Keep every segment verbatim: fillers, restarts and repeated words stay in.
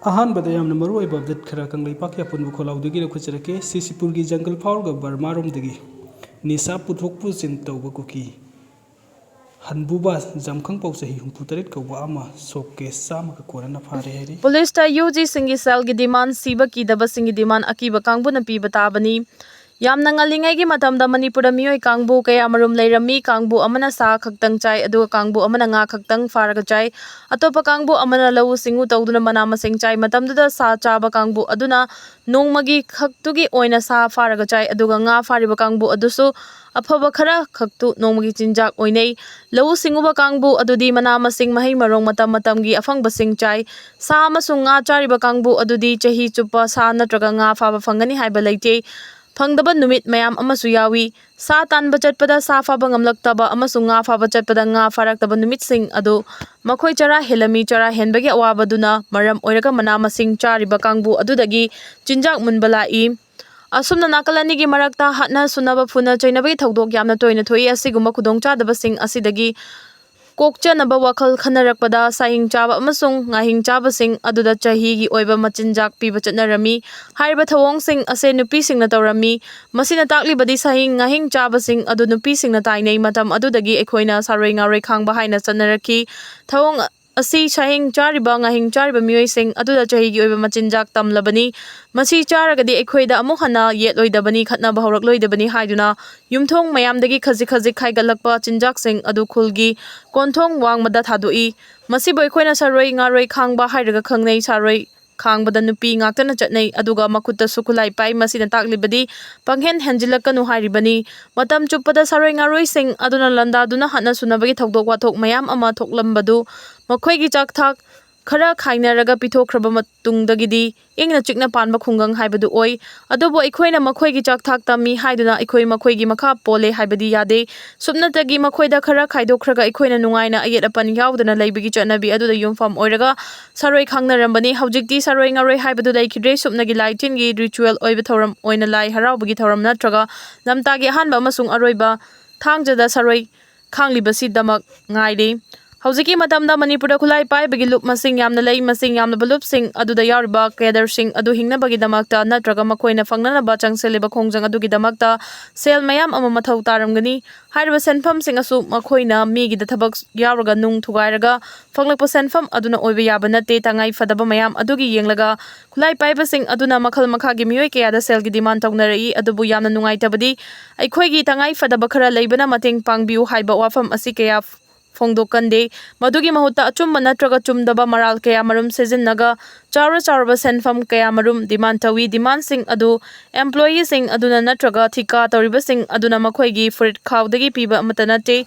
ꯑꯍꯥꯟꯕꯗ ꯌꯥꯝꯅ ꯃꯔꯨ ꯑꯣꯏꯕ ꯑꯞꯗꯦꯠ ꯈꯔ ꯀꯪꯂꯩꯄꯥꯛꯀꯤ ꯑꯄꯨꯟꯕ ꯈꯣꯜꯂꯥꯎꯗꯒꯤ ꯂꯧꯈꯠꯆꯔꯛꯀꯦ꯫ ꯁꯤꯁꯤꯄꯨꯔꯒꯤ ꯖꯪꯒꯜ ꯐꯥꯎꯔꯒ ꯕꯔꯃꯥꯔꯣꯝꯗꯒꯤ ꯅꯤꯁꯥ ꯄꯨꯊꯣꯛ ꯄꯨꯁꯤꯟ ꯇꯧꯕ ꯀꯨꯀꯤ ꯍꯟꯕꯨꯕꯥ ꯖꯝꯈꯪꯄꯧ ꯆꯍꯤ ꯍꯨꯝꯐꯨꯇꯔꯦꯠ ꯀꯧꯕ ꯑꯃ ꯁꯣꯞ ꯀꯦꯁ ꯆꯥꯝꯃꯒ ꯀꯣꯟꯅꯅ ꯐꯥꯔꯦ ꯍꯥꯏꯔꯤ꯫ ꯄꯨꯂꯤꯁꯇ ꯌꯨ ꯖꯤꯁꯤꯡꯒꯤ ꯁꯦꯜꯒꯤ ꯗꯤꯃꯥꯟ, ꯁꯤꯕ ꯀꯤꯗꯕꯁꯤꯡꯒꯤ ꯗꯤꯃꯥꯟ ꯑꯀꯤꯕ ꯀꯥꯡꯕꯨꯅ ꯄꯤꯕ ꯇꯥꯕꯅꯤ꯫ ꯌꯥꯝꯅ ꯉꯜꯂꯤꯉꯩꯒꯤ ꯃꯇꯝꯗ ꯃꯅꯤꯄꯨꯔꯗ ꯃꯤꯑꯣꯏ ꯀꯥꯡꯕꯨ ꯀꯌꯥꯃꯔꯨꯝ ꯂꯩꯔꯝꯃꯤ꯫ ꯀꯥꯡꯕꯨ ꯑꯃꯅ ꯁꯥ ꯈꯛꯇꯪ ꯆꯥꯏ, ꯑꯗꯨꯒ ꯀꯥꯡꯕꯨ ꯑꯃꯅ ꯉꯥ ꯈꯛꯇꯪ ꯐꯥꯔꯒ ꯆꯥꯏ꯫ ꯑꯇꯣꯞꯄ ꯀꯥꯡꯕꯨ ꯑꯃꯅ ꯂꯧꯎ ꯁꯤꯡꯎ ꯇꯧꯗꯨꯅ ꯃꯅꯥ ꯃꯁꯤꯡ ꯆꯥꯏ꯫ ꯃꯇꯝꯗꯨꯗ ꯁꯥ ꯆꯥꯕ ꯀꯥꯡꯕꯨ ꯑꯗꯨꯅ ꯅꯣꯡꯃꯒꯤ ꯈꯛꯇꯨꯒꯤ ꯑꯣꯏꯅ ꯁꯥ ꯐꯥꯔꯒ ꯆꯥꯏ, ꯑꯗꯨꯒ ꯉꯥ ꯐꯥꯔꯤꯕ ꯀꯥꯡꯕꯨ ꯑꯗꯨꯁꯨ ꯑꯐꯕ ꯈꯔ ꯈꯛꯇꯨ ꯅꯣꯡꯃꯒꯤ ꯆꯤꯟꯖꯥꯛ ꯑꯣꯏꯅꯩ꯫ ꯂꯧꯎ ꯁꯤꯡꯎꯕ ꯀꯥꯡꯕꯨ ꯑꯗꯨꯗꯤ ꯃꯅꯥ ꯃꯁꯤꯡ, ꯃꯍꯩ ꯃꯔꯣꯡ ꯃꯇꯝ ꯃꯇꯝꯒꯤ ꯑꯐꯪꯕꯁꯤꯡ ꯆꯥꯏ꯫ ꯁꯥ ꯑꯃꯁꯨꯡ ꯉꯥ ꯆꯥꯔꯤꯕ ꯀꯥꯡꯕꯨ ꯑꯗꯨꯗꯤ ꯆꯍꯤ ꯆꯨꯞꯄ ꯁꯥ ꯅꯠꯇ꯭ꯔꯒ ꯉꯥ ꯐꯥꯕ ꯐꯪꯒꯅꯤ ꯍꯥꯏꯕ ꯂꯩꯇꯦ꯫ ꯐꯪꯗꯕ ꯅꯨꯃꯤꯠ ꯃꯌꯥꯝ ꯑꯃꯁꯨ ꯌꯥꯎꯏ꯫ ꯁꯥ ꯇꯥꯟꯕ ꯆꯠꯄꯗ ꯁꯥ ꯐꯥꯕ ꯉꯝꯂꯛꯇꯕ ꯑꯃꯁꯨꯡ ꯉꯥ ꯐꯥꯕ ꯆꯠꯄꯗ ꯉꯥ ꯐꯥꯔꯛꯇꯕ ꯅꯨꯃꯤꯠꯁꯤꯡ ꯑꯗꯨ ꯃꯈꯣꯏ ꯆꯔꯥ ꯍꯦꯜꯂꯝꯃꯤ꯫ ꯆꯔꯥ ꯍꯦꯟꯕꯒꯤ ꯑꯋꯥꯕꯗꯨꯅ ꯃꯔꯝ ꯑꯣꯏꯔꯒ ꯃꯅꯥ ꯃꯁꯤꯡ ꯆꯥꯔꯤꯕ ꯀꯥꯡꯕꯨ ꯑꯗꯨꯗꯒꯤ ꯆꯤꯟꯖꯥꯛ ꯃꯨꯟꯕ ꯂꯥꯛꯏ꯫ ꯑꯁꯨꯝꯅ ꯅꯥꯀꯜ ꯑꯅꯤꯒꯤ ꯃꯔꯛꯇ ꯍꯥꯠꯅ ꯁꯨꯅꯕ, ꯐꯨꯅ ꯆꯩꯅꯕꯒꯤ ꯊꯧꯗꯣꯛ ꯌꯥꯝꯅ ꯇꯣꯏꯅ ꯊꯣꯛꯏ꯫ ꯑꯁꯤꯒꯨꯝꯕ ꯈꯨꯗꯣꯡꯆꯥꯗꯕꯁꯤꯡ ꯑꯁꯤꯗꯒꯤ ꯀꯣꯛꯆꯅꯕ ꯋꯥꯈꯜ ꯈꯟꯅꯔꯛꯄꯗ ꯁꯥꯍꯤꯡ ꯆꯥꯕ ꯑꯃꯁꯨꯡ ꯉꯥꯍꯤꯡ ꯆꯥꯕꯁꯤꯡ ꯑꯗꯨꯗ ꯆꯍꯤꯒꯤ ꯑꯣꯏꯕ ꯃꯆꯤꯟꯖꯥꯛ ꯄꯤꯕ ꯆꯠꯅꯔꯝꯃꯤ꯫ ꯍꯥꯏꯔꯤꯕ ꯊꯧꯑꯣꯡꯁꯤꯡ ꯑꯁꯦ ꯅꯨꯄꯤꯁꯤꯡꯅ ꯇꯧꯔꯝꯃꯤ꯫ ꯃꯁꯤꯅ ꯇꯥꯛꯂꯤꯕꯗꯤ ꯁꯥꯍꯤꯡ ꯉꯥꯍꯤꯡ ꯆꯥꯕꯁꯤꯡ ꯑꯗꯨ ꯅꯨꯄꯤꯁꯤꯡꯅ ꯇꯥꯏꯅꯩ꯫ ꯃꯇꯝ ꯑꯗꯨꯗꯒꯤ ꯑꯩꯈꯣꯏꯅ ꯁꯥꯔꯣꯏ ꯉꯥꯔꯣꯏ ꯈꯥꯡꯕ ꯍꯥꯏꯅ ꯆꯠꯅꯔꯛꯈꯤ꯫ ꯊꯧꯑꯣꯡ ꯑꯁꯤ ꯁꯥꯍꯤꯡ ꯆꯥꯔꯤꯕ, ꯉꯥꯍꯤꯡ ꯆꯥꯔꯤꯕ ꯃꯤꯑꯣꯏꯁꯤꯡ ꯑꯗꯨꯗ ꯆꯍꯤꯒꯤ ꯑꯣꯏꯕ ꯃꯆꯤꯟꯖꯥꯛ ꯇꯝꯂꯕꯅꯤ꯫ ꯃꯁꯤ ꯆꯥꯔꯒꯗꯤ ꯑꯩꯈꯣꯏꯗ ꯑꯃꯨꯛ ꯍꯟꯅ ꯌꯦꯠꯂꯣꯏꯗꯕꯅꯤ, ꯈꯠꯅꯕ ꯍꯧꯔꯛꯂꯣꯏꯗꯕꯅꯤ ꯍꯥꯏꯗꯨꯅ ꯌꯨꯝꯊꯣꯡ ꯃꯌꯥꯝꯗꯒꯤ ꯈꯖꯤꯛ ꯈꯖꯤꯛ ꯈꯥꯏꯒꯠꯂꯛꯄ ꯆꯤꯟꯖꯥꯛꯁꯤꯡ ꯑꯗꯨ ꯈꯨꯜꯒꯤ ꯀꯣꯟꯊꯣꯡ ꯋꯥꯡꯃꯗ ꯊꯥꯗꯣꯛꯏ꯫ ꯃꯁꯤꯕꯨ ꯑꯩꯈꯣꯏꯅ ꯁꯥꯔꯣꯏ ꯉꯥꯔꯣꯏ ꯈꯥꯡꯕ ꯍꯥꯏꯔꯒ ꯈꯪꯅꯩ꯫ ꯁꯥꯔꯣꯏ ꯈꯥꯡꯕꯗ ꯅꯨꯄꯤ ꯉꯥꯛꯇꯅ ꯆꯠꯅꯩ, ꯑꯗꯨꯒ ꯃꯈꯨꯠꯇꯁꯨ ꯈꯨꯠꯂꯥꯏ ꯄꯥꯏ꯫ ꯃꯁꯤꯅ ꯇꯥꯛꯂꯤꯕꯗꯤ ꯄꯪꯍꯦꯟ ꯍꯦꯟꯖꯤꯜꯂꯛꯀꯅꯨ ꯍꯥꯏꯔꯤꯕꯅꯤ꯫ ꯃꯇꯝ ꯆꯨꯞꯄꯗ ꯁꯥꯔꯣꯏ ꯉꯥꯔꯣꯏꯁꯤꯡ ꯑꯗꯨꯅ ꯂꯥꯟꯗꯥꯗꯨꯅ ꯍꯥꯠꯅ ꯁꯨꯅꯕꯒꯤ ꯊꯧꯗꯣꯛ ꯋꯥꯊꯣꯛ ꯃꯌꯥꯝ ꯑꯃ ꯊꯣꯛꯂꯝꯕꯗꯨ ꯃꯈꯣꯏꯒꯤ ꯆꯥꯛꯊꯥꯛ ꯈꯔ ꯈꯥꯏꯅꯔꯒ ꯄꯤꯊꯣꯛꯈ꯭ꯔꯕ ꯃꯇꯨꯡꯗꯒꯤꯗꯤ ꯏꯪꯅ ꯆꯤꯛꯅ ꯄꯥꯟꯕ ꯈꯨꯡꯒꯪ ꯍꯥꯏꯕꯗꯨ ꯑꯣꯏ꯫ ꯑꯗꯨꯕꯨ ꯑꯩꯈꯣꯏꯅ ꯃꯈꯣꯏꯒꯤ ꯆꯥꯛꯊꯥꯛ ꯇꯝꯃꯤ ꯍꯥꯏꯗꯨꯅ ꯑꯩꯈꯣꯏ ꯃꯈꯣꯏꯒꯤ ꯃꯈꯥ ꯄꯣꯜꯂꯦ ꯍꯥꯏꯕꯗꯤ ꯌꯥꯗꯦ꯫ ꯁꯨꯞꯅꯇꯒꯤ ꯃꯈꯣꯏꯗ ꯈꯔ ꯈꯥꯏꯗꯣꯛꯈ꯭ꯔꯒ ꯑꯩꯈꯣꯏꯅ ꯅꯨꯡꯉꯥꯏꯅ ꯑꯌꯦꯠ ꯑꯄꯟ ꯌꯥꯎꯗꯅ ꯂꯩꯕꯒꯤ ꯆꯠꯅꯕꯤ ꯑꯗꯨꯗ ꯌꯨꯝꯐꯝ ꯑꯣꯏꯔꯒ ꯁꯥꯔꯣꯏ ꯈꯥꯡꯅꯔꯝꯕꯅꯤ꯫ ꯍꯧꯖꯤꯛꯇꯤ ꯁꯥꯔꯣꯏ ꯉꯥꯔꯣꯏ ꯍꯥꯏꯕꯗꯨ ꯂꯩꯈꯤꯗ꯭ꯔꯦ꯫ ꯁꯨꯞꯅꯒꯤ ꯂꯥꯏ ꯇꯤꯟꯒꯤ ꯔꯤꯆꯨꯋꯦꯜ ꯑꯣꯏꯕ ꯊꯧꯔꯝ ꯑꯣꯏꯅ ꯂꯥꯏ ꯍꯔꯥꯎꯕꯒꯤ ꯊꯧꯔꯝ ꯅꯠꯇ꯭ꯔꯒ ꯂꯝꯇꯥꯒꯤ ꯑꯍꯥꯟꯕ ꯑꯃꯁꯨꯡ ꯑꯔꯣꯏꯕ ꯊꯥꯡꯖꯗ ꯁꯥꯔꯣꯏ ꯈꯥꯡꯂꯤꯕꯁꯤꯗꯃꯛ ꯉꯥꯏꯔꯤ꯫ ꯍꯧꯖꯤꯛꯀꯤ ꯃꯇꯝꯗ ꯃꯅꯤꯄꯨꯔꯗ ꯈꯨꯠꯂꯥꯏ ꯄꯥꯏꯕꯒꯤ ꯂꯨꯞ ꯃꯁꯤꯡ ꯌꯥꯝꯅ ꯂꯩ꯫ ꯃꯁꯤꯡ ꯌꯥꯝꯂꯕ ꯂꯨꯞꯁꯤꯡ ꯑꯗꯨꯗ ꯌꯥꯎꯔꯤꯕ ꯀꯦꯗꯔꯁꯤꯡ ꯑꯗꯨ ꯍꯤꯡꯅꯕꯒꯤꯗꯃꯛꯇ ꯅꯠꯇ꯭ꯔꯒ ꯃꯈꯣꯏꯅ ꯐꯪꯅꯅꯕ ꯆꯪꯁꯤꯜꯂꯤꯕ ꯈꯣꯡꯖꯪ ꯑꯗꯨꯒꯤꯗꯃꯛꯇ ꯁꯦꯜ ꯃꯌꯥꯝ ꯑꯃ ꯃꯊꯧ ꯇꯥꯔꯝꯒꯅꯤ꯫ ꯍꯥꯏꯔꯤꯕ ꯁꯦꯟꯐꯝꯁꯤꯡ ꯑꯁꯨ ꯃꯈꯣꯏꯅ ꯃꯤꯒꯤꯗ ꯊꯕꯛ ꯌꯥꯎꯔꯒ ꯅꯨꯡ ꯊꯨꯒꯥꯏꯔꯒ ꯐꯪꯂꯛꯄ ꯁꯦꯟꯐꯝ ꯑꯗꯨꯅ ꯑꯣꯏꯕ ꯌꯥꯕ ꯅꯠꯇꯦ꯫ ꯇꯉꯥꯏ ꯐꯗꯕ ꯃꯌꯥꯝ ꯑꯗꯨꯒꯤ ꯌꯦꯡꯂꯒ ꯈꯨꯠꯂꯥꯏ ꯄꯥꯏꯕꯁꯤꯡ ꯑꯗꯨꯅ ꯃꯈꯜ ꯃꯈꯥꯒꯤ ꯃꯤꯑꯣꯏ ꯀꯌꯥꯗ ꯁꯦꯜꯒꯤ ꯗꯤꯃꯥꯟ ꯇꯧꯅꯔꯛꯏ꯫ ꯑꯗꯨꯕꯨ ꯌꯥꯝꯅ ꯅꯨꯡꯉꯥꯏꯇꯕꯗꯤ ꯑꯩꯈꯣꯏꯒꯤ ꯇꯉꯥꯏ ꯐꯗꯕ ꯈꯔ ꯂꯩꯕꯅ ꯃꯇꯦꯡ ꯄꯥꯡꯕꯤꯌꯨ ꯍꯥꯏꯕ ꯋꯥꯐꯝ ꯑꯁꯤ ꯀꯌꯥ ꯐꯣꯡꯗꯣꯛꯀꯟꯗꯦ꯫ ꯃꯗꯨꯒꯤ ꯃꯍꯨꯠꯇ ꯑꯆꯨꯝꯕ ꯅꯠꯇ꯭ꯔꯒ ꯆꯨꯝꯗꯕ ꯃꯔꯥꯜ ꯀꯌꯥ ꯃꯔꯨꯝ ꯁꯤꯖꯤꯟꯅꯒ ꯆꯥꯎꯔ ꯆꯥꯎꯔꯕ ꯁꯦꯟꯐꯝ ꯀꯌꯥ ꯃꯔꯨꯝ ꯗꯤꯃꯥꯟ ꯇꯧꯏ꯫ ꯗꯤꯃꯥꯟꯁꯤꯡ ꯑꯗꯨ employeeꯁꯤꯡ ꯑꯗꯨꯅ ꯅꯠꯇ꯭ꯔꯒ ꯊꯤꯀꯥ ꯇꯧꯔꯤꯕꯁꯤꯡ ꯑꯗꯨꯅ ꯃꯈꯣꯏꯒꯤ ꯐꯨꯔꯤꯠ ꯈꯥꯎꯗꯒꯤ ꯄꯤꯕ ꯑꯃꯠꯇ ꯅꯠꯇꯦ꯫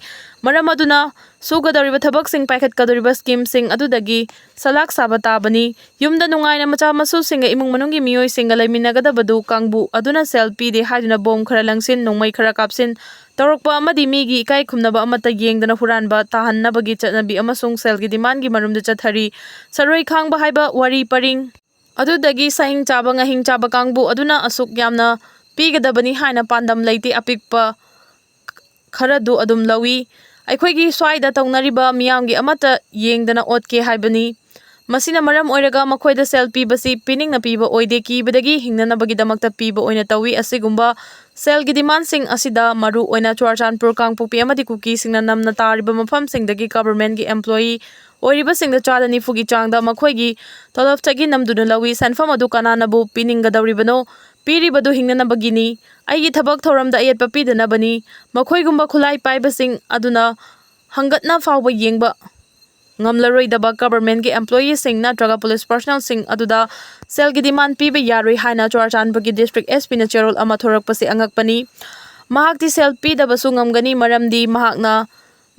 ꯃꯔꯝ ꯑꯗꯨꯅ ꯁꯨꯒꯗꯧꯔꯤꯕ ꯊꯕꯛꯁꯤꯡ, ꯄꯥꯏꯈꯠꯀꯗꯧꯔꯤꯕ schemeꯁꯤꯡ ꯑꯗꯨꯗꯒꯤ ꯁꯂꯥꯛ ꯁꯥꯕ ꯇꯥꯕꯅꯤ꯫ ꯌꯨꯝꯗ ꯅꯨꯡꯉꯥꯏꯅ ꯃꯆꯥ ꯃꯁꯨꯁꯤꯡꯒ ꯏꯃꯨꯡ ꯃꯅꯨꯡꯒꯤ ꯃꯤꯑꯣꯏꯁꯤꯡꯒ ꯂꯩꯃꯤꯟꯅꯒꯗꯕꯗꯨ ꯀꯥꯡꯕꯨ ꯑꯗꯨꯅ ꯁꯦꯜ ꯄꯤꯗꯦ ꯍꯥꯏꯗꯨꯅ ꯕꯣꯝ ꯈꯔ ꯂꯪꯁꯤꯟ, ꯅꯣꯡꯃꯩ ꯈꯔ ꯀꯥꯞꯁꯤꯟ ꯇꯧꯔꯛꯄ ꯑꯃꯗꯤ ꯃꯤꯒꯤ ꯏꯀꯥꯏ ꯈꯨꯝꯅꯕ ꯑꯃꯠꯇ ꯌꯦꯡꯗꯅ ꯍꯨꯔꯥꯟꯕ ꯇꯥꯍꯟꯅꯕꯒꯤ ꯆꯠꯅꯕꯤ ꯑꯃꯁꯨꯡ ꯁꯦꯜꯒꯤ ꯗꯤꯃꯥꯟꯒꯤ ꯃꯔꯨꯝꯗ ꯆꯠꯊꯔꯤ꯫ ꯁꯔꯣꯏ ꯈꯥꯡꯕ ꯍꯥꯏꯕ ꯋꯥꯔꯤ ꯄꯔꯤꯡ ꯑꯗꯨꯗꯒꯤ ꯁꯍꯤꯡ ꯆꯥꯕ ꯉꯥꯍꯤꯡ ꯆꯥꯕ ꯀꯥꯡꯕꯨ ꯑꯗꯨꯅ ꯑꯁꯨꯛ ꯌꯥꯝꯅ ꯄꯤꯒꯗꯕꯅꯤ ꯍꯥꯏꯅ ꯄꯥꯟꯗꯝ ꯂꯩꯇꯦ꯫ ꯑꯄꯤꯛꯄ ꯈꯔꯗꯨ ꯑꯗꯨꯝ ꯂꯧꯏ꯫ ꯑꯩꯈꯣꯏꯒꯤ ꯁ꯭ꯋꯥꯏꯗ ꯇꯧꯅꯔꯤꯕ ꯃꯤꯌꯥꯝꯒꯤ ꯑꯃꯠꯇ ꯌꯦꯡꯗꯅ ꯑꯣꯠꯀꯦ ꯍꯥꯏꯕꯅꯤ꯫ ꯃꯁꯤꯅ ꯃꯔꯝ ꯑꯣꯏꯔꯒ ꯃꯈꯣꯏꯗ ꯁꯦꯜ ꯄꯤꯕꯁꯤ ꯄꯤꯅꯤꯡꯅ ꯄꯤꯕ ꯑꯣꯏꯗꯦ, ꯀꯤꯕꯗꯒꯤ ꯍꯤꯡꯅꯅꯕꯒꯤꯗꯃꯛꯇ ꯄꯤꯕ ꯑꯣꯏꯅ ꯇꯧꯏ꯫ ꯑꯁꯤꯒꯨꯝꯕ ꯁꯦꯜꯒꯤ ꯗꯤꯃꯥꯟꯁꯤꯡ ꯑꯁꯤꯗ ꯃꯔꯨ ꯑꯣꯏꯅ ꯆꯨꯔꯥꯆꯥꯟꯄꯨꯔ, ꯀꯥꯡꯄꯣꯛꯄꯤ ꯑꯃꯗꯤ ꯀꯨꯀꯤꯁꯤꯡꯅ ꯅꯝꯅ ꯇꯥꯔꯤꯕ ꯃꯐꯝꯁꯤꯡꯗꯒꯤ governmentꯀꯤ employee ꯑꯣꯏꯔꯤꯕꯁꯤꯡꯗ ꯆꯥꯗ ꯅꯤꯐꯨꯒꯤ ꯆꯥꯡꯗ ꯃꯈꯣꯏꯒꯤ ꯇꯣꯂꯣꯞꯇꯒꯤ ꯅꯝꯗꯨꯅ ꯂꯧꯏ꯫ ꯁꯦꯟꯐꯝ ꯑꯗꯨ ꯀꯅꯥꯅꯕꯨ ꯄꯤꯅꯤꯡꯒꯗꯧꯔꯤꯕꯅꯣ? ꯄꯤꯔꯤꯕꯗꯨ ꯍꯤꯡꯅꯅꯕꯒꯤꯅꯤ꯫ ꯑꯩꯒꯤ ꯊꯕꯛ ꯊꯧꯔꯝꯗ ꯑꯌꯦꯠꯄ ꯄꯤꯗꯅꯕꯅꯤ꯫ ꯃꯈꯣꯏꯒꯨꯝꯕ ꯈꯨꯠꯂꯥꯏ ꯄꯥꯏꯕꯁꯤꯡ ꯑꯗꯨꯅ ꯍꯪꯒꯠꯅ ꯐꯥꯎꯕ ꯌꯦꯡꯕ ꯉꯝꯂꯔꯣꯏꯗꯕ governmentꯀꯤ employeeꯁꯤꯡ ꯅꯠꯇ꯭ꯔꯒ police personnelꯁꯤꯡ ꯑꯗꯨꯗ ꯁꯦꯜꯒꯤ demand ꯄꯤꯕ ꯌꯥꯔꯣꯏ ꯍꯥꯏꯅ ꯆꯨꯔꯥꯆꯥꯟꯄꯨꯔꯒꯤ district SPꯅ ꯆꯦꯔꯣꯜ ꯑꯃ ꯊꯣꯔꯛꯄꯁꯤ ꯑꯉꯛꯄꯅꯤ꯫ ꯃꯍꯥꯛꯇꯤ ꯁꯦꯜ ꯄꯤꯗꯕꯁꯨ ꯉꯝꯒꯅꯤ, ꯃꯔꯝꯗꯤ ꯃꯍꯥꯛꯅ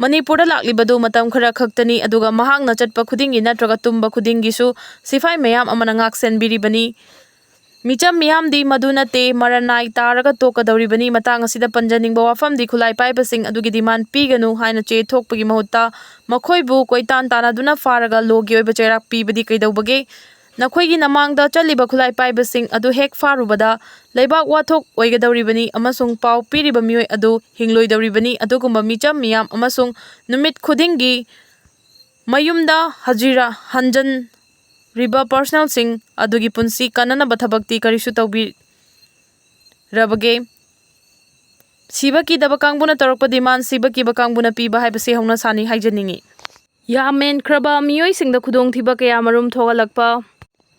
ꯃꯅꯤꯄꯨꯔꯗ ꯂꯥꯛꯂꯤꯕꯗꯨ ꯃꯇꯝ ꯈꯔ ꯈꯛꯇꯅꯤ, ꯑꯗꯨꯒ ꯃꯍꯥꯛꯅ ꯆꯠꯄ ꯈꯨꯗꯤꯡꯒꯤ ꯅꯠꯇ꯭ꯔꯒ ꯇꯨꯝꯕ ꯈꯨꯗꯤꯡꯒꯤꯁꯨ ꯁꯤꯐꯥꯏ ꯃꯌꯥꯝ ꯑꯃꯅ ꯉꯥꯛ ꯁꯦꯟꯕꯤꯔꯤꯕꯅꯤ꯫ ꯃꯤꯆꯝ ꯃꯤꯌꯥꯝꯗꯤ ꯃꯗꯨ ꯅꯠꯇꯦ, ꯃꯔꯅꯥꯏ ꯇꯥꯔꯒ ꯇꯣꯛꯀꯗꯧꯔꯤꯕꯅꯤ꯫ ꯃꯇꯥꯡ ꯑꯁꯤꯗ ꯄꯟꯖꯅꯤꯡꯕ ꯋꯥꯐꯝꯗꯤ ꯈꯨꯠꯂꯥꯏ ꯄꯥꯏꯕꯁꯤꯡ ꯑꯗꯨꯒꯤ demand ꯄꯤꯒꯅꯨ ꯍꯥꯏꯅ ꯆꯦ ꯊꯣꯛꯄꯒꯤ ꯃꯍꯨꯠꯇ ꯃꯈꯣꯏꯕꯨ ꯀꯣꯏꯇꯥꯟ ꯇꯥꯟꯅꯗꯨꯅ ꯐꯥꯔꯒ lawꯒꯤ ꯑꯣꯏꯕ ꯆꯩꯔꯥꯛ ꯄꯤꯕꯗꯤ ꯀꯩꯗꯧꯕꯒꯦ? ꯅꯈꯣꯏꯒꯤ ꯅꯃꯥꯡꯗ ꯆꯠꯂꯤꯕ ꯈꯨꯠꯂꯥꯏ ꯄꯥꯏꯕꯁꯤꯡ ꯑꯗꯨ ꯍꯦꯛ ꯐꯥꯔꯨꯕꯗ ꯂꯩꯕꯥꯛ ꯋꯥꯊꯣꯛ ꯑꯣꯏꯒꯗꯧꯔꯤꯕꯅꯤ ꯑꯃꯁꯨꯡ ꯄꯥꯎ ꯄꯤꯔꯤꯕ ꯃꯤꯑꯣꯏ ꯑꯗꯨ ꯍꯤꯡꯂꯣꯏꯗꯧꯔꯤꯕꯅꯤ꯫ ꯑꯗꯨꯒꯨꯝꯕ ꯃꯤꯆꯝ ꯃꯤꯌꯥꯝ ꯑꯃꯁꯨꯡ ꯅꯨꯃꯤꯠ ꯈꯨꯗꯤꯡꯒꯤ ꯃꯌꯨꯝꯗ ꯍꯖꯤꯔꯥ ꯍꯟꯖꯟꯔꯤꯕ ꯄꯥꯔꯁꯅꯦꯜꯁꯤꯡ ꯑꯗꯨꯒꯤ ꯄꯨꯟꯁꯤ ꯀꯟꯅꯅꯕ ꯊꯕꯛꯇꯤ ꯀꯔꯤꯁꯨ ꯇꯧꯕꯤꯔꯕꯒꯦ? ꯁꯤꯕ ꯀꯤꯗꯕ ꯀꯥꯡꯕꯨꯅ ꯇꯧꯔꯛꯄ ꯗꯤꯃꯥꯟ ꯁꯤꯕ ꯀꯤꯕ ꯀꯥꯡꯕꯨꯅ ꯄꯤꯕ ꯍꯥꯏꯕꯁꯤ ꯍꯧꯅ ꯁꯥꯅꯤ ꯍꯥꯏꯖꯅꯤꯡꯏ꯫ ꯌꯥꯝ ꯃꯦꯟꯈ꯭ꯔꯕ ꯃꯤꯑꯣꯏꯁꯤꯡꯗ ꯈꯨꯗꯣꯡꯊꯤꯕ ꯀꯌꯥ ꯃꯔꯨꯝ ꯊꯣꯛꯍꯜꯂꯛꯄ,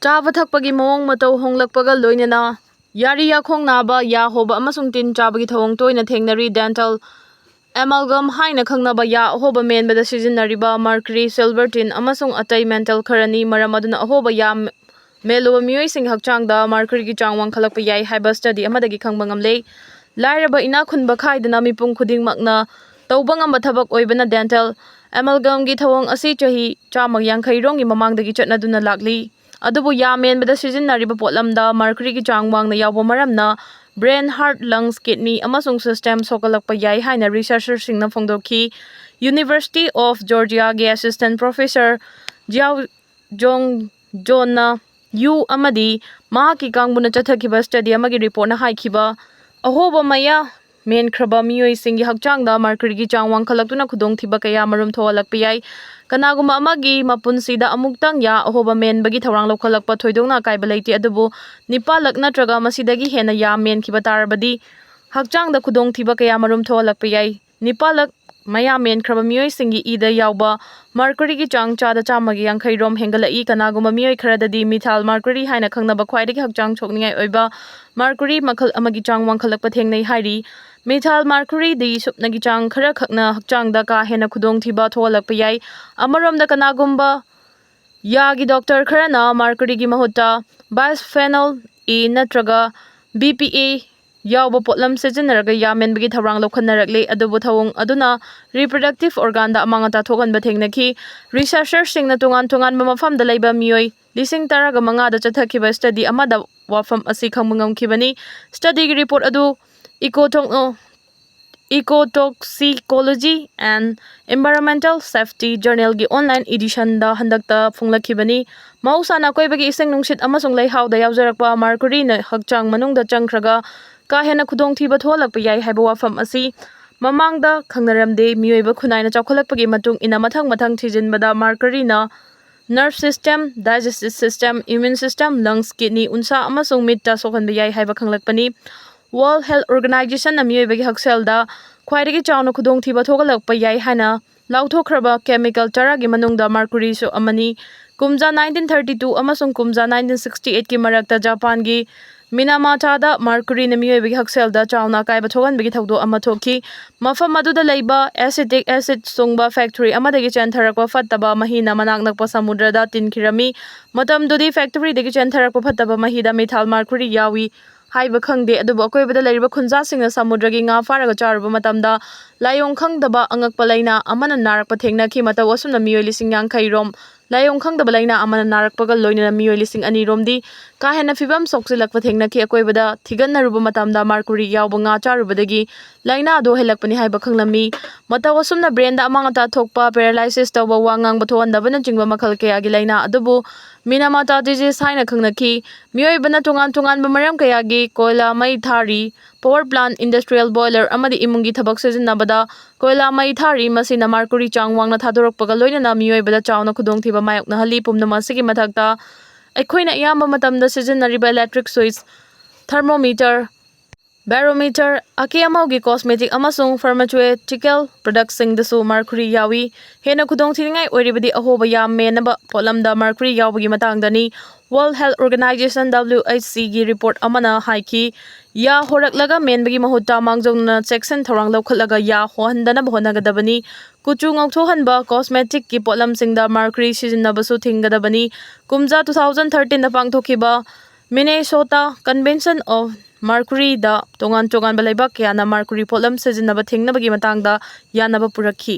ꯆꯥꯕ ꯊꯛꯄꯒꯤ ꯃꯑꯣꯡ ꯃꯇꯧ ꯍꯣꯡꯂꯛꯄꯒ ꯂꯣꯏꯅꯅ ꯌꯥꯔꯤ ꯌꯥꯈꯣꯡ ꯅꯥꯕ, ꯌꯥ ꯍꯣꯕ ꯑꯃꯁꯨꯡ ꯇꯤꯟ ꯆꯥꯕꯒꯤ ꯊꯧꯑꯣꯡ ꯇꯣꯏꯅ ꯊꯦꯡꯅꯔꯤ꯫ Dental amalgam ꯍꯥꯏꯅ ꯈꯪꯅꯕ ꯌꯥ ꯑꯍꯣꯕ ꯃꯦꯟꯕꯗ ꯁꯤꯖꯤꯟꯅꯔꯤꯕ mercury, silver, tin ꯑꯃꯁꯨꯡ ꯑꯇꯩ metal ꯈꯔꯅꯤ, ꯃꯔꯝ ꯑꯗꯨꯅ ꯑꯍꯣꯕ ꯌꯥ ꯃꯦꯜꯂꯨꯕ ꯃꯤꯑꯣꯏꯁꯤꯡꯒꯤ ꯍꯛꯆꯥꯡꯗ mercuryꯒꯤ ꯆꯥꯡ ꯋꯥꯡꯈꯠꯂꯛꯄ ꯌꯥꯏ ꯍꯥꯏꯕ study ꯑꯃꯗꯒꯤ ꯈꯪꯕ ꯉꯝꯂꯦ꯫ ꯂꯥꯏꯔꯕ ꯏꯅꯥꯛ ꯈꯨꯟꯕ ꯈꯥꯏꯗꯅ ꯃꯤꯄꯨꯝ ꯈꯨꯗꯤꯡꯃꯛꯅ ꯇꯧꯕ ꯉꯝꯕ ꯊꯕꯛ ꯑꯣꯏꯕꯅ dental amalgamꯒꯤ ꯊꯧꯑꯣꯡ ꯑꯁꯤ ꯆꯍꯤ ꯆꯥꯝꯃ ꯌꯥꯡꯈꯩ ꯔꯣꯝꯒꯤ ꯃꯃꯥꯡꯗꯒꯤ ꯆꯠꯅꯗꯨꯅ ꯂꯥꯛꯂꯤ꯫ ꯑꯗꯨꯕꯨ ꯌꯥ ꯃꯦꯟꯕꯗ ꯁꯤꯖꯤꯟꯅꯔꯤꯕ ꯄꯣꯠꯂꯝꯗ mercuryꯒꯤ ꯆꯥꯡ ꯋꯥꯡꯅ ꯌꯥꯎꯕ ꯃꯔꯝꯅ brain, heart, lungs, kidney ꯑꯃꯁꯨꯡ system ꯁꯣꯛꯀꯠꯂꯛꯄ ꯌꯥꯏ ꯍꯥꯏꯅ researcherꯁꯤꯡꯅ ꯐꯣꯡꯗꯣꯛꯈꯤ꯫ University of Georgiaꯒꯤ assistant professor Xiao Zhong Johnꯅ ꯌꯨ ꯑꯃꯗꯤ ꯃꯍꯥꯛꯀꯤ ꯀꯥꯡꯕꯨꯅ ꯆꯠꯊꯈꯤꯕ study ꯑꯃꯒꯤ reportꯅ ꯍꯥꯏꯈꯤꯕ ꯑꯍꯣꯕ ꯃꯌꯥ ꯃꯦꯟꯈ꯭ꯔꯕ ꯃꯤꯑꯣꯏꯁꯤꯡꯒꯤ ꯍꯛꯆꯥꯡꯗ mercuryꯒꯤ ꯆꯥꯡ ꯋꯥꯡꯈꯠꯂꯛꯇꯨꯅ ꯈꯨꯗꯣꯡꯊꯤꯕ ꯀꯌꯥ ꯃꯔꯨꯝ ꯊꯣꯛꯍꯜꯂꯛꯄ ꯌꯥꯏ꯫ ꯀꯅꯥꯒꯨꯝꯕ ꯑꯃꯒꯤ ꯃꯄꯨꯟꯁꯤꯗ ꯑꯃꯨꯛꯇꯪ ꯌꯥ ꯑꯍꯣꯕ ꯃꯦꯟꯕꯒꯤ ꯊꯧꯔꯥꯡ ꯂꯧꯈꯠꯂꯛꯄ ꯊꯣꯏꯗꯣꯛꯅ ꯑꯀꯥꯏꯕ ꯂꯩꯇꯦ, ꯑꯗꯨꯕꯨ ꯅꯤꯄꯥꯜꯂꯛ ꯅꯠꯇ꯭ꯔꯒ ꯃꯁꯤꯗꯒꯤ ꯍꯦꯟꯅ ꯌꯥ ꯃꯦꯟꯈꯤꯕ ꯇꯥꯔꯕꯗꯤ ꯍꯛꯆꯥꯡꯗ ꯈꯨꯗꯣꯡꯊꯤꯕ ꯀꯌꯥ ꯃꯔꯨꯝ ꯊꯣꯛꯍꯜꯂꯛꯄ ꯌꯥꯏ꯫ ꯅꯤꯄꯥꯜꯂꯛ ꯃꯌꯥ ꯃꯦꯟꯈ꯭ꯔꯕ ꯃꯤꯑꯣꯏꯁꯤꯡꯒꯤ ꯏꯗ ꯌꯥꯎꯕ mercuryꯒꯤ ꯆꯥꯡ ꯆꯥꯗ ꯆꯥꯝꯃꯒꯤ ꯌꯥꯡꯈꯩ ꯔꯣꯝ ꯍꯦꯟꯒꯠꯂꯛꯏ꯫ ꯀꯅꯥꯒꯨꯝꯕ ꯃꯤꯑꯣꯏ ꯈꯔꯗꯗꯤ methyl mercury ꯍꯥꯏꯅ ꯈꯪꯅꯕ ꯈ꯭ꯋꯥꯏꯗꯒꯤ ꯍꯛꯆꯥꯡ ꯁꯣꯛꯅꯤꯡꯉꯥꯏ ꯑꯣꯏꯕ mercury ꯃꯈꯜ ꯑꯃꯒꯤ ꯆꯥꯡ ꯋꯥꯡꯈꯠꯂꯛꯄ ꯊꯦꯡꯅꯩ ꯍꯥꯏꯔꯤ꯫ Methyl mercuryꯗꯤ ꯁꯨꯞꯅꯒꯤ ꯆꯥꯡ ꯈꯔꯈꯛꯅ ꯍꯛꯆꯥꯡꯗ ꯀꯥ ꯍꯦꯟꯅ ꯈꯨꯗꯣꯡꯊꯤꯕ ꯊꯣꯛꯍꯜꯂꯛꯄ ꯌꯥꯏ꯫ ꯑꯃꯔꯣꯝꯗ, ꯀꯅꯥꯒꯨꯝꯕ ꯌꯥꯒꯤ doctor ꯈꯔꯅ mercuryꯒꯤ ꯃꯍꯨꯠꯇ bisphenol A ꯅꯠꯇ꯭ꯔꯒ B P A ꯌꯥꯎꯕ ꯄꯣꯠꯂꯝ ꯁꯤꯖꯤꯟꯅꯔꯒ ꯌꯥ ꯃꯦꯟꯕꯒꯤ ꯊꯧꯔꯥꯡ ꯂꯧꯈꯠꯅꯔꯛꯂꯤ, ꯑꯗꯨꯕꯨ ꯊꯧꯑꯣꯡ ꯑꯗꯨꯅ reproductive organꯗ ꯑꯃꯥꯡ ꯑꯇꯥ ꯊꯣꯛꯍꯟꯕ ꯊꯦꯡꯅꯈꯤ꯫ Researcherꯁꯤꯡꯅ ꯇꯣꯉꯥꯟ ꯇꯣꯉꯥꯟꯕ ꯃꯐꯝꯗ ꯂꯩꯕ ꯃꯤꯑꯣꯏ ꯂꯤꯁꯤꯡ ꯇꯔꯥꯒ ꯃꯉꯥꯗ ꯆꯠꯊꯈꯤꯕ study ꯑꯃꯗ ꯋꯥꯐꯝ ꯑꯁꯤ ꯈꯪꯕ ꯉꯝꯈꯤꯕꯅꯤ꯫ Studyꯒꯤ report ꯑꯗꯨ Ecotoxo-, Ecotoxicology and Environmental Safety Journalꯒꯤ online editionꯗ ꯍꯟꯗꯛꯇ ꯐꯣꯡꯂꯛꯈꯤꯕꯅꯤ꯫ ꯃꯍꯧꯁꯥꯅ ꯑꯀꯣꯏꯕꯒꯤ ꯏꯁꯤꯡ, ꯅꯨꯡꯁꯤꯠ ꯑꯃꯁꯨꯡ ꯂꯩꯍꯥꯎꯗ ꯌꯥꯎꯖꯔꯛꯄ mercuryꯅ ꯍꯛꯆꯥꯡ ꯃꯅꯨꯡꯗ ꯆꯪꯈ꯭ꯔꯒ ꯀꯥ ꯍꯦꯟꯅ ꯈꯨꯗꯣꯡꯊꯤꯕ ꯊꯣꯛꯍꯜꯂꯛꯄ ꯌꯥꯏ ꯍꯥꯏꯕ ꯋꯥꯐꯝ ꯑꯁꯤ ꯃꯃꯥꯡꯗ ꯈꯪꯅꯔꯝꯗꯦ꯫ ꯃꯤꯑꯣꯏꯕ ꯈꯨꯟꯅꯥꯏꯅ ꯆꯥꯎꯈꯠꯂꯛꯄꯒꯤ ꯃꯇꯨꯡ ꯏꯟꯅ ꯃꯊꯪ ꯃꯊꯪ ꯊꯤꯖꯤꯟꯕꯗ mercuryꯅ nerve system, digestive system, immune system, lungs, kidney, ꯎꯟꯁꯥ ꯑꯃꯁꯨꯡ ꯃꯤꯠꯇ ꯁꯣꯛꯍꯟꯕ ꯌꯥꯏ ꯍꯥꯏꯕ ꯈꯪꯂꯛꯄꯅꯤ꯫ World Health Organizationꯅ ꯃꯤꯑꯣꯏꯕꯒꯤ ꯍꯛꯁꯦꯜꯗ ꯈ꯭ꯋꯥꯏꯗꯒꯤ ꯆꯥꯎꯅ ꯈꯨꯗꯣꯡꯊꯤꯕ ꯊꯣꯛꯍꯜꯂꯛꯄ ꯌꯥꯏ ꯍꯥꯏꯅ ꯂꯥꯎꯊꯣꯛꯈ꯭ꯔꯕ chemical ꯇꯔꯥꯒꯤ ꯃꯅꯨꯡꯗ mercuryꯁꯨ ꯑꯃꯅꯤ꯫ ꯀꯨꯝꯖꯥ nineteen thirty two ꯑꯃꯁꯨꯡ ꯀꯨꯝꯖꯥ nineteen sixty eightꯀꯤ ꯃꯔꯛꯇ ꯖꯄꯥꯟꯒꯤ ꯃꯤꯅꯥꯃꯥꯇꯥꯗ mercuryꯅ ꯃꯤꯑꯣꯏꯕꯒꯤ ꯍꯛꯁꯦꯜꯗ ꯆꯥꯎꯅ ꯑꯀꯥꯏꯕ ꯊꯣꯛꯍꯟꯕꯒꯤ ꯊꯧꯗꯣꯛ ꯑꯃ ꯊꯣꯛꯈꯤ꯫ ꯃꯐꯝ ꯑꯗꯨꯗ ꯂꯩꯕ acetic acid ꯁꯨꯡꯕ factory ꯑꯃꯗꯒꯤ ꯆꯦꯟꯊꯔꯛꯄ ꯐꯠꯇꯕ ꯃꯍꯤꯅ ꯃꯅꯥꯛ ꯅꯛꯄ ꯁꯃꯨꯗ꯭ꯔꯗ ꯇꯤꯟꯈꯤꯔꯝꯃꯤ꯫ ꯃꯇꯝꯗꯨꯗꯤ factoryꯗꯒꯤ ꯆꯦꯟꯊꯔꯛꯄ ꯐꯠꯇꯕ ꯃꯍꯤꯗ methyl mercury ꯌꯥꯎꯏ ꯍꯥꯏꯕ ꯈꯪꯗꯦ, ꯑꯗꯨꯕꯨ ꯑꯀꯣꯏꯕꯗ ꯂꯩꯔꯤꯕ ꯈꯨꯟꯖꯥꯁꯤꯡꯅ ꯁꯃꯨꯗ꯭ꯔꯒꯤ ꯉꯥ ꯐꯥꯔꯒ ꯆꯥꯔꯨꯕ ꯃꯇꯝꯗ ꯂꯥꯏꯑꯣꯡ ꯈꯪꯗꯕ ꯑꯉꯛꯄ ꯂꯥꯏꯅꯥ ꯑꯃꯅ ꯅꯥꯔꯛꯄ ꯊꯦꯡꯅꯈꯤ꯫ ꯃꯇꯧ ꯑꯁꯨꯝꯅ ꯃꯤꯑꯣꯏ ꯂꯤꯁꯤꯡ ꯌꯥꯡꯈꯩ ꯔꯣꯝ ꯂꯥꯏꯑꯣꯡ ꯈꯪꯗꯕ ꯂꯥꯏꯅꯥ ꯑꯃꯅ ꯅꯥꯔꯛꯄꯒ ꯂꯣꯏꯅꯅ ꯃꯤꯑꯣꯏ ꯂꯤꯁꯤꯡ ꯑꯅꯤ ꯔꯣꯝꯗꯤ ꯀꯥ ꯍꯦꯟꯅ ꯐꯤꯕꯝ ꯁꯣꯛꯆꯤꯜꯂꯛꯄ ꯊꯦꯡꯅꯈꯤ꯫ ꯑꯀꯣꯏꯕꯗ ꯊꯤꯒꯠꯅꯔꯨꯕ ꯃꯇꯝꯗ mercury ꯌꯥꯎꯕ ꯉꯥ ꯆꯥꯔꯨꯕꯗꯒꯤ ꯂꯥꯏꯅꯥ ꯑꯗꯨ ꯍꯦꯜꯂꯛꯄꯅꯤ ꯍꯥꯏꯕ ꯈꯪꯂꯝꯃꯤ꯫ ꯃꯇꯧ ꯑꯁꯨꯝꯅ brainꯗ ꯑꯃꯥꯡ ꯑꯇꯥ ꯊꯣꯛꯄ, paralysis ꯇꯧꯕ, ꯋꯥ ꯉꯥꯡꯕ ꯊꯣꯛꯍꯟꯗꯕꯅꯆꯤꯡꯕ ꯃꯈꯜ ꯀꯌꯥꯒꯤ ꯂꯥꯏꯅꯥ ꯑꯗꯨꯕꯨ Minamata disease ꯍꯥꯏꯅ ꯈꯪꯅꯈꯤ꯫ ꯃꯤꯑꯣꯏꯕꯅ ꯇꯣꯉꯥꯟ ꯇꯣꯉꯥꯟꯕ ꯃꯔꯝ ꯀꯌꯥꯒꯤ ꯀꯣꯏꯂꯥ ꯃꯩ ꯊꯥꯔꯤ, power plant, industrial boiler ꯑꯃꯗꯤ ꯏꯃꯨꯡꯒꯤ ꯊꯕꯛ ꯁꯤꯖꯤꯟꯅꯕꯗ ꯀꯣꯏꯂꯥ ꯃꯩ ꯊꯥꯔꯤ꯫ ꯃꯁꯤꯅ mercury ꯆꯥꯡ ꯋꯥꯡꯅ ꯊꯥꯗꯣꯔꯛꯄꯒ ꯂꯣꯏꯅꯅ ꯃꯤꯑꯣꯏꯕꯗ ꯆꯥꯎꯅ ꯈꯨꯗꯣꯡꯊꯤꯕ ꯃꯥꯌꯣꯛꯅꯍꯜꯂꯤ꯫ ꯄꯨꯝꯅꯃꯛ ꯑꯁꯤꯒꯤ ꯃꯊꯛꯇ, ꯑꯩꯈꯣꯏꯅ ꯑꯌꯥꯝꯕ ꯃꯇꯝꯗ ꯁꯤꯖꯤꯟꯅꯔꯤꯕ electric switch, thermometer, barometer, ꯑꯀꯦ ꯑꯃꯧꯒꯤ cosmetic ꯑꯃꯁꯨꯡ pharmaceutical productꯁꯤꯡꯗꯁꯨ mercury ꯌꯥꯎꯏ꯫ ꯍꯦꯟꯅ ꯈꯨꯗꯣꯡꯊꯤꯅꯤꯡꯉꯥꯏ ꯑꯣꯏꯔꯤꯕꯗꯤ ꯑꯍꯣꯕ ꯌꯥꯝ ꯃꯦꯟꯅꯕ ꯄꯣꯠꯂꯝꯗ mercury ꯌꯥꯎꯕꯒꯤ ꯃꯇꯥꯡꯗꯅꯤ꯫ World Health Organization, W H Cꯒꯤ report ꯑꯃꯅ ꯍꯥꯏꯈꯤ, ꯌꯥ ꯍꯣꯔꯛꯂꯒ ꯃꯦꯟꯕꯒꯤ ꯃꯍꯨꯠꯇ ꯃꯥꯡꯖꯧꯅꯅ ꯆꯦꯛꯁꯤꯟ ꯊꯧꯔꯥꯡ ꯂꯧꯈꯠꯂꯒ ꯌꯥ ꯍꯣꯍꯟꯗꯅꯕ ꯍꯣꯠꯅꯒꯗꯕꯅꯤ꯫ ꯀꯨꯆꯨ ꯉꯧꯊꯣꯛꯍꯟꯕ cosmeticꯀꯤ ꯄꯣꯠꯂꯝꯁꯤꯡꯗ mercury ꯁꯤꯖꯤꯟꯅꯕꯁꯨ ꯊꯤꯡꯒꯗꯕꯅꯤ꯫ ꯀꯨꯝꯖꯥ two thousand thirteenꯗ ꯄꯥꯡꯊꯣꯛꯈꯤꯕ Minnesota Convention of Mercuryꯗ ꯇꯣꯉꯥꯟ ꯇꯣꯉꯥꯟꯕ ꯂꯩꯕꯥꯛ ꯀꯌꯥꯅ mercury ꯄꯣꯠꯂꯝ ꯁꯤꯖꯤꯟꯅꯕ ꯊꯤꯡꯅꯕꯒꯤ ꯃꯇꯥꯡꯗ ꯌꯥꯅꯕ ꯄꯨꯔꯛꯈꯤ꯫